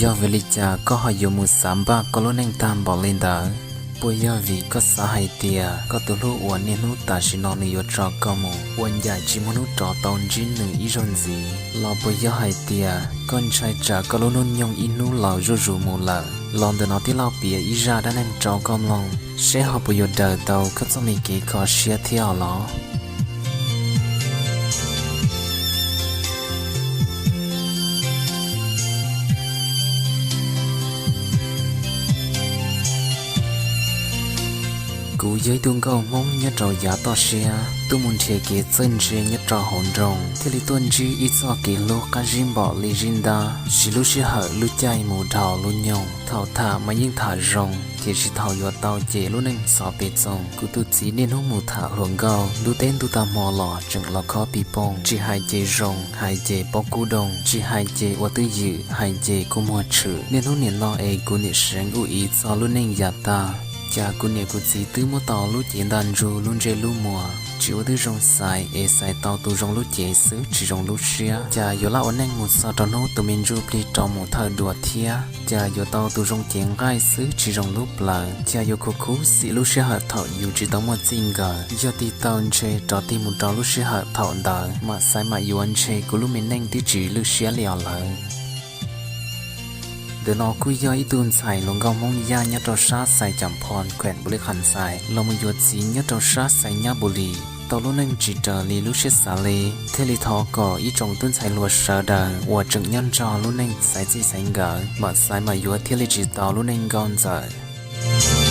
Yog vim li cas koj ho yuav mus xav npaj koj lub neej tag npaum li ntawd? Puas yog vim koj xav hais tias koj tus hlub uas niaj hnub tam sim no nws yuav tso koj mus ua ncaim tsis muaj hnub rov tau ntsib nws ib zaug ntxiv? Los puas yog hais tias koj ntshai tsam koj lub hnub nyoog ib hnub laus zuj zus mus lawm? Los ntawm no tij laug piav ib zaj dab neeg rau koj mloog, seb ho puas yuav daws tau koj txoj me kev kho siab thiab os los. Kuv yog ib tug nkauj Hmoob nyob rau yav toj siab, tuaj mus nrhiav kev txawj ntse nyob rau hauv nroog, thiaj li tuaj ntsib ib txoj kev hlub qab zib npaum li zib ntab, siv lub sij hawm lub caij mus dhau lub nyoog. Thaum tham mas yeej tham zoo, tiam sis thaum yuav tau ces lub neej xov pes txoos. Kuv tus txiv niaj hnub mus tham hluas nkauj, ntuj teb ntuj tag hmo los tseem los khob pis pooj, tsis hais ces zoo, hais ces paub kub doog, tsis hais ces ua twj ywm, hais ces kua muag tshwm. Niaj hnub nim no es kuv niam seev ua ib txoj lub neej yam tag, cas kuv niam kuv txiv twb muab tau lub cev ntaj ntsug lub ntsej lub muag, tsis ua twb zoo xaiv es xaiv tau tus zoo lub cev xwb tsis zoo lub siab. Cas yuav laj ua neej mus txog rau hnub tus me ntsuj plig rov mus thawj dua thiab, cas yuav tau tus zoo cev nqaij xwb tsis zoo lub plawv. Cas yuav khuv khub xim lub sij hawm thaum yus tsis tau muaj txij nkawm, yog tig taw ntshe rov tig mus rau lub sij hawm thaum ntawd mam xaiv mam yuav ntshe kuv lub me neej twb tsis lwj siab li os lawm. Ntawm no kuj yog ib tug ntxhais hluas nkauj Hmoob Yaj nyob rau sab Xais Cam Phoo, khuem Npus Lis Kham Xais los mus yuav txiv nyob rau sab Xais Nyab Npus Lis, tau lub neej tsis raws li lub siab xav li, thiaj li thov kom ib tsoom tub ntxhais hluas sawv daws uas tseem nyob nrog lub neej xaiv txij xaiv nkawm mam xaiv mam yuav thiaj li tsis tau lub neej nkauj ntxawm.